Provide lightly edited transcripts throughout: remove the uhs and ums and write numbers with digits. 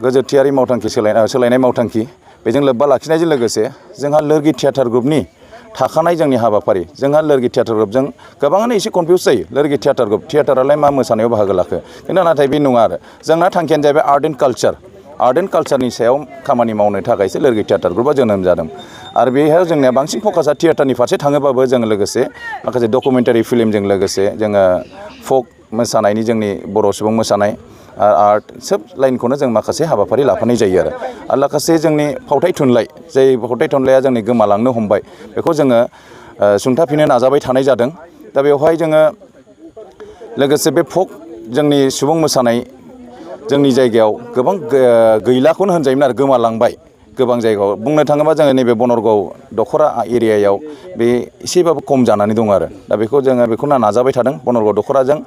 गोजोथियारि मावथांखि सोलायनाय मावथांखि बेजों लोब्बा लाखिनायजों लोगोसे जोंहा लोरगि थियाटार ग्रुपनि थाखानाय जोंनि हाबाफारि जोंहा लोरगि थियाटार ग्रुपजों गोबाङानो एसे कनफिउज जायो लोरगि थियाटार ग्रुप थियाटारालाय मा मोसानायाव बाहागो लाखो खिन्थु नाथाय बे नङा आरो जोंना थांखियानो जाहैबाय आर्ट एन्ड कालचारनि सायाव खामानि मावनो थाखायसो लोरगि थियाटार ग्रुपआ जोनोम जादों आरो बेहाय जोंनिया बांसिन फकासआ थियाटारनि फारसे थाङोबाबो जों लोगोसे माखासे डकुमेन्टारि फिल्मजों लोगोसे जोङो फक मोसानायनि जोंनि बर' सुबुं मोसानाय आर्ट सोब लाइनखौनो जों माखासे हाबाफारि लाफानाय जायो आरो माखासे जोंनि फावथाय थुनलाइ जाय फावथाय थुनलाइया जोंनि गोमालांनो हमबाय बेखौ जोङो सुंथाफिननो नाजाबाय थानाय जादों दा बेवहाय जोङो लोगोसे बे फक जोंनि सुबुं मोसानाय जोंनि जायगायाव गोबां गैलाखौनो होनजायोमोन आरो गोमालांबाय गोबां जायगायाव बुंनो थाङोबा जोङो नैबे बनरगाव दख'रा एरियायाव बे एसेबाबो खम जानानै दं आरो दा बेखौनो नाजाबाय थादों बनरगाव दख'राजों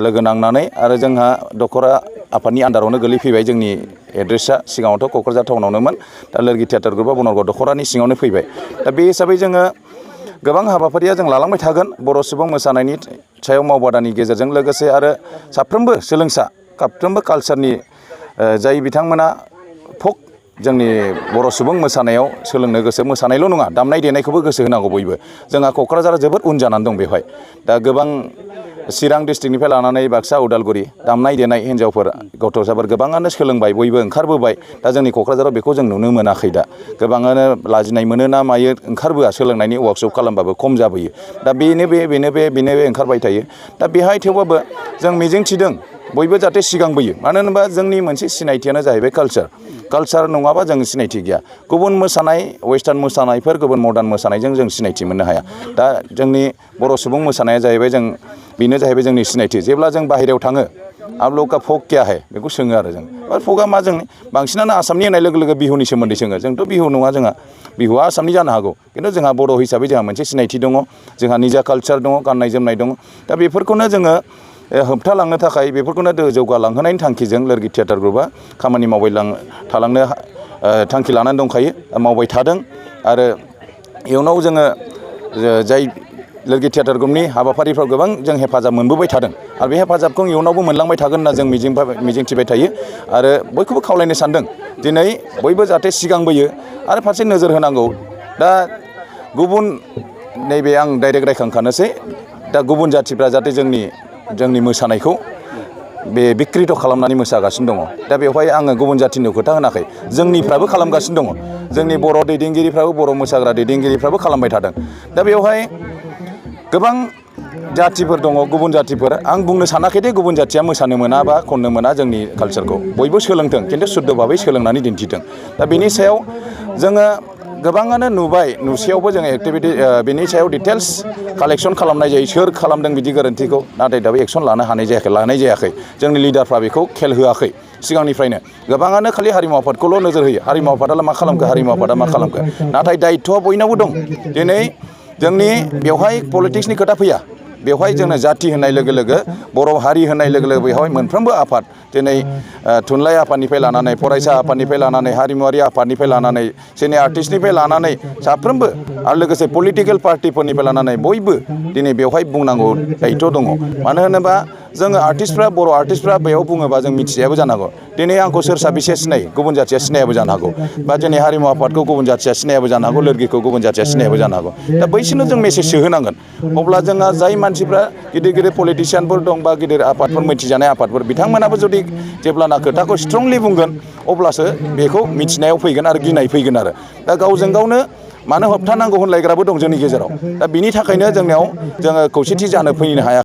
लोगो नांनानै आरो जोंहा दख'रा आफादनि आन्दारावनो गोलैफैबाय जोंनि एड्रेसा सिगाङावथ' क'क्राझार टाउनावनोमोन दा लोरगि थियाटार ग्रुपआ बनरगाव दख'रानि सिङावनो फैबाय दा बे हिसाबै जोङो गोबां हाबाफारिया जों लालांबाय थागोन बर' सुबुं मोसानायनि सायाव मावबादानि गेजेरजों लोगोसे आरो साफ्रोमबो सोलोंसा साफ्रोमबो कालचारनि जाय बिथांमोना फक जोंनि बर' सुबुं मोसानायाव सोलोंनो गोसो मोसानायल' नङा दामनाय देनायखौबो गोसो होनांगौ बयबो जोंहा क'क्राझारा जोबोद उन जानानै दं बेवहाय दा गोबां चिरां डिस्ट्रिक्टनिफ्राय लानानै बाक्सा उदालगुरि दामनाय देनाय हिन्जावफोर गथ'साफोर गोबाङानो सोलोंबाय बयबो ओंखारबोबाय दा जोंनि क'क्राझाराव बेखौ जों नुनो मोनाखै दा गोबाङानो लाजिनाय मोनो ना मायो ओंखारबोआ सोलोंनायनि वार्कशप खालामबाबो खम जाबोयो दा बेनो बे ओंखारबाय थायो दा बेहाय थेवबाबो जों मिजिंथिदों बयबो जाहाथे सिगांबोयो मानो होनोबा जोंनि मोनसे सिनायथियानो जाहैबाय कालचार नङाबा जों सिनायथि गैया गुबुन मोसानाय वेस्टार्न मोसानायफोर गुबुन मडार्न मोसानायजों जों सिनायथि मोननो हाया दा जोंनि बर' सुबुं मोसानाया जाहैबाय बेनो जाहैबाय जोंनि सिनायथि जेब्ला जों बाहेरायाव थाङो आप लोग का फक क्या है बेखौ सोङो आरो जों फकआ मा जों बांसिनानो आसामनि होननाय लोगो लोगो बिहुनि सोमोन्दै सोङो जोंथ' बिहु नङा जोंहा बिहुआ आसामनि जानो हागौ खिन्थु जोंहा बर' हिसाबै जोंहा मोनसे सिनायथि दङ जोंहा निजा कालचार दङ गाननाय जोमनाय दङ दा बेफोरखौनो जोङो होबथालांनो थाखाय बेफोरखौनो जौगालांहोनायनि थांखिजों लोरगि थियाटार ग्रुपआ खामानि मावबाय थालांनो थांखि लानानै दंखायो मावबाय थादों आरो इयुनाव जोङो जाय लोरगि थियाटार ग्रुपनि हाबाफारिफ्राव गोबां जों हेफाजाब मोनबोबाय थादों आरो बे हेफाजाबखौ इयुनावबो मोनलांबाय थागोन होनना जों मिजिंथिबाय थायो आरो बयखौबो खावलायनो सानदों दिनै बयबो जाहाथे सिगांबोयो आरो फारसे नोजोर होनांगौ दा गुबुन नैबे आं डाइरेक्ट रायखांखानोसै दा गुबुन जाथिफ्रा जाहाथे जोंनि मोसानायखौ बे बिकृत खालामनानै मोसागासिनो दङ दा बेवहाय आङो गुबुन जाथिनि खोथा होनाखै जोंनिफ्राबो खालामगासिनो दङ जोंनि बर' दैदेनगिरिफ्राबो बर' मोसाग्रा दैदेनगिरिफ्राबो खालामबाय थादों दा बेवहाय गोबां जाथिफोर दङ गुबुन जाथिफोर आं बुंनो सानाखै दे गुबुन जाथिया मोसानो मोना बा खननो मोना जोंनि कालचारखौ बयबो सोलोंथों खिन्थु सुद्ध भाबै सोलोंनानै दिन्थिथों दा बेनि सायाव जोङो गोबाङानो नुसेयावबो जोङो एक्टिभिटि बेनि सायाव डिटेल्स कालेक्सन खालामनाय जायो सोर खालामदों बिदि गोरोन्थिखौ नाथाय दाबो एक्सन लानाय जायाखै जोंनि लिडारफ्रा बेखौ खेल होआखै सिगांनिफ्रायनो गोबाङानो खालि हारिमु आफादखौल' नोजोर होयो हारिमु आफादालाय मा खालामखो हारिमु आफादा मा खालामखो नाथाय दायित्वआ बयनावबो दं दिनै जोंनि बेवहाय पलिटिक्सनि खोथा फैया बेवहाय जोंनो जाथि होननाय लोगो लोगो बर' हारि होननाय लोगो लोगो बेवहाय मोनफ्रोमबो आफाद दिनै थुनलाइ आफादनिफ्राय लानानै फरायसा आफादनिफ्राय लानानै हारिमुवारि आफादनिफ्राय लानानै सिने आर्टिस्टनिफ्राय लानानै साफ्रोमबो आरो लोगोसे पलिटिकेल पार्टिफोरनिफ्राय लानानै बयबो दिनै बेवहाय बुंनांगौ दायित्व दङ मानो होनोबा जोङो बर' आर्टिस्टफ्रा बेयाव बुङोबा जों मिथियाबो जानो हागौ दिनै आंखौ सोर साबेसे सिनायो गुबुन जाथिया सिनायाबो जानो हागौ बा दिनै हारिमु आफादखौ गुबुन जाथिया सिनायाबो जानो हागौ लोरगिखौ गुबुन जाथिया सिनायाबो जानो हागौ दा बैसोरनो जों मेसेज सोहोनांगोन अब्ला जोंहा जाय मानसिफ्रा गिदिर पलिटिसियानफोर दं बा गिदिर आफादफोर मिथिजानाय आफादफोर बिथांमोनाबो जुदि जेब्लाना खोथाखौ स्ट्रंलि बुंगोन अब्लासो बेखौ मिथिनायाव फैगोन आरो गिनाय फैगोन आरो दा गावजों गावनो मानो होबथानांगौ होनलायग्राबो दं जोंनि गेजेराव दा बिनि थाखायनो जोङो खौसेथि जानो फैनो हाया